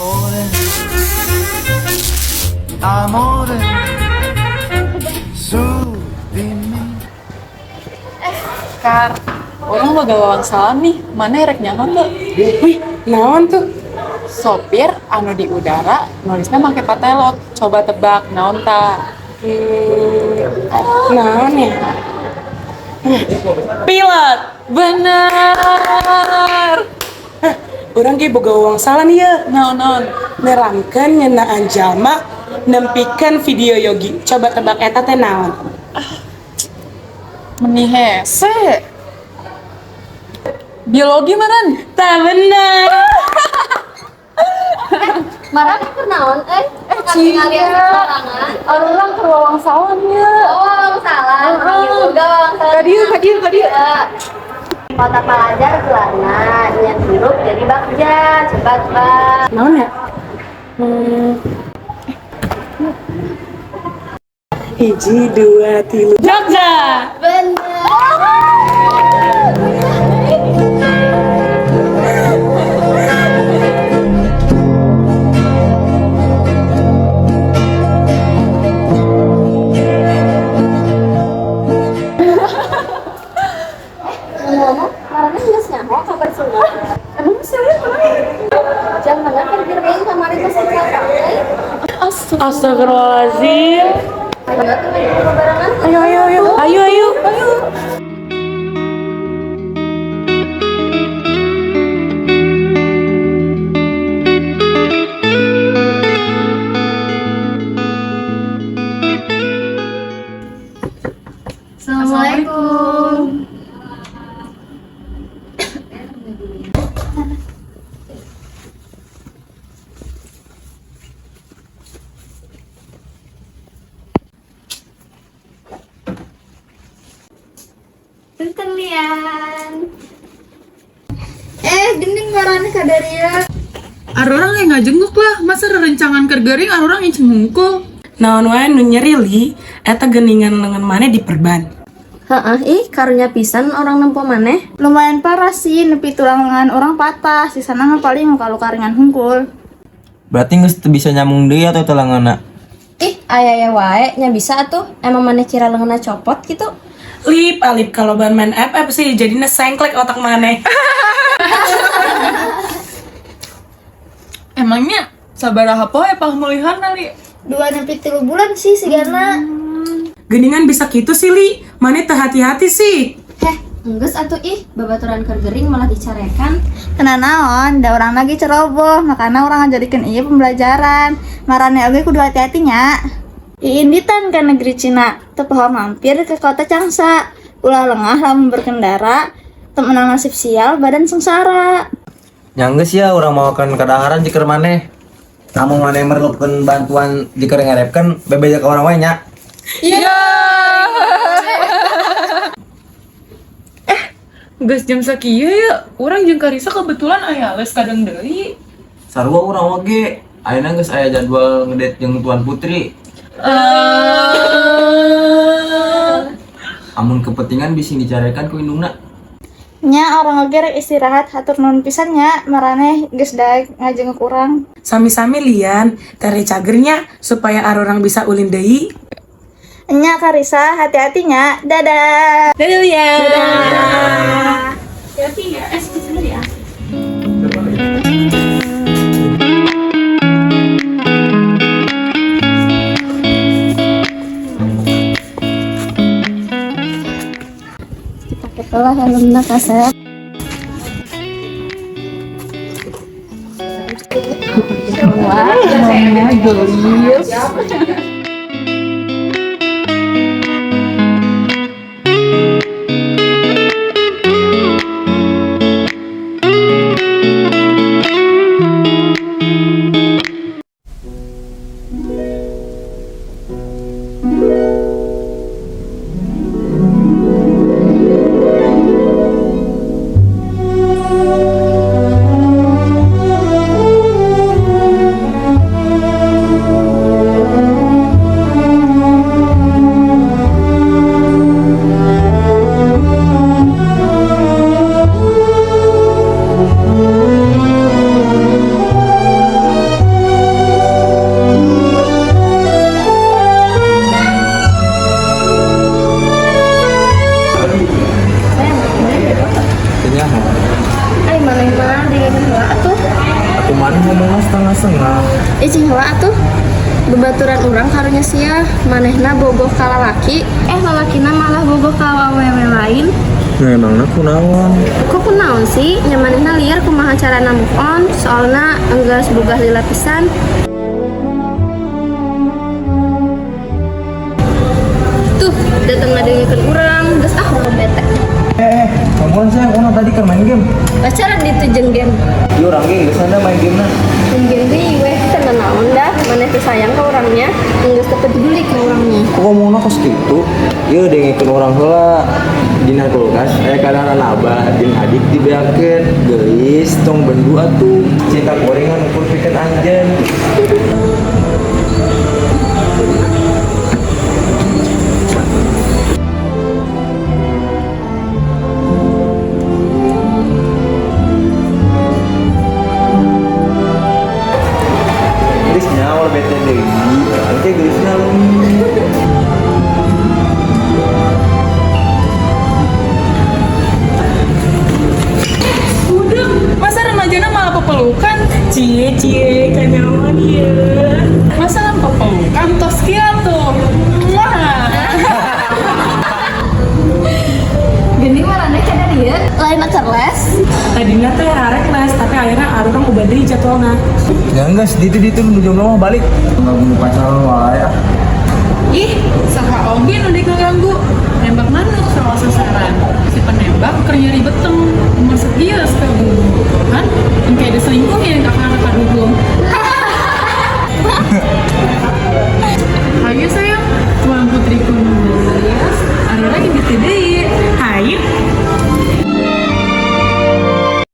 Amore, amore, su dimmi. Kar, urang boga wawangsalan nih, maneh rek nyaho teu? Wih, naon tuh? Sopir anu di udara nulisnya make patelot. Coba tebak naon ta? Naon ya? Pilot. Bener. Urang ge boga wawangsalan ieu. Naon naon? Nerangkeun ngeunaan jalma nempikeun video yogi. Coba tebak eta teh naon? Meni hese. Biologi meureun? Tah bener. Marana keur naon euy? Cia. Sorangan. Urang keur wawangsalan ya. Oh, salah. Boga wawangsalan. Ka dieu, ka dieu, ka dieu. Kota pelajar gelarna niat hirup jadi bagja. Coba tebak. Naon ya? Hiji, dua, tilu. Jogja. Bener. Ngomong-ngomong, Marana geus nyaho kabar semua. Emang saya mana? Jangan keur gerbang kamari pas kecelakaan euy. Astagfirullahaladzim. Ayo atuh maju barengan. Ayo, ayo, ayo. Ayo, ayo. Ayo. Assalamualaikum. Punten lian. Gending marana kadaria. Arurang yang ngajenguk lah, masa rerencangan keur gering arurang yang hungkul. Naon wae nu nyeri li, eta geuningan lengan maneh diperban. Heeh, ih karunya pisan orang nempo maneh. Lumayan parah sih, nepi tulang lengan orang patah, sisana mah paling luka-luka ringan hungkul. Berarti geus teu bisa nyambung deui atuh teh lenganna. Ih, aya aya wae nya bisa atuh. Emang maneh kira lenganna copot gitu? Lip, alip kalau ban main FF sih jadinya sengklek otak maneh. Emangnya sabaraha poe pamulihan li? 2 nepi 3 bulan sih sigana. Geningan bisa gitu sih li, maneh teu hati-hati sih. Heh, enggeus atuh ih, babaturan keur gering malah dicarekan. Kena naon, da orang lagi ceroboh, makana orang ngajadikeun ieu pembelajaran. Marane oge kudu hati-hati nya. Iinditan ke negeri Cina, teu poho mampir ke kota Changsa. Ulah lengah lamun berkendara, temenang nasib sial badan sengsara. Nya geus ya urang mawakeun kadaharan jikeun maneh. Lamun maneh merlukeun bantuan jikeun ngarepkeun bebeja ka urang wae nya. Iya. Geus jam sakieu ya, urang jeung Karisa kebetulan aya les kadang deui. Sarua urang oge. Ayeuna geus aya jadwal ngedate jeung Tuan Putri. Amun kepentingan bisi dicarekan ku indungna. Nya orang oge rek istirahat hatur nuhun pisan nya, maraneh geus daek ngajenguk urang. Sami-sami lian, tere cagernya supaya arurang bisa ulin deui. Nya Karisa, hati-hati nya. Dadah. Dadah lian. Dadah. Hati-hati ya, sebentar ya. Pakai lah helmna kasep. Wah, gelis. Maneh ngomongna setengah-setengah. Ih, cing heula atuh. Bebaturan urang karunya sia, manehna bogoh ka lalaki, eh lalakina malah bogoh ka awewe lain. Nah, emangna kunaon? Kok kunaon sih? Nya manehna liar kumaha carana move on, soalna enggeus boga lila pisan. Tuh, datang ngadengekeun urang, geus ah urang bete. Eh, kamu sayang, orang tadi kan main game. Pacaran ditu jeung game. Iya urang ge geus ada main game na. Main game deui weh, teu naon dah, maneh teu sayang ka urangnya, enggeus teu peduli ka urangnya. Kok ngomongna kos kitu? Ieu dengekeun urang heula. Dina kulkas aya kadaharan abah jeung adik dibeakeun. Geulis tong bendu atuh. Cinta gorengan ukur pikeun anjeun. Geus nyawa bete deui. Engke geulisna leungit. Udah, masa remajana malah pepelukan? Cie cie kanyawan ya. Masa pepelukan tos kia tuh. Wah. Geuning maraneh kada dieu, Lain keur les. Tadina teh arek les, tapi akhirnya arurang ubah deui jadwalna. Ya enggak, ditu ditu nu jomblo mah balik. Enggak bunuh pacaran wae ah. Ih, saha oge nu diganggu. Nembak manuk salah sasaran. Si penembak keur nyeri beteng. Umur sekieu suka kan? Engke diselingkuhin ka anak kadugum. Hayu sayang, tuan putriku nulis, ari lagi bete deui. Hayu,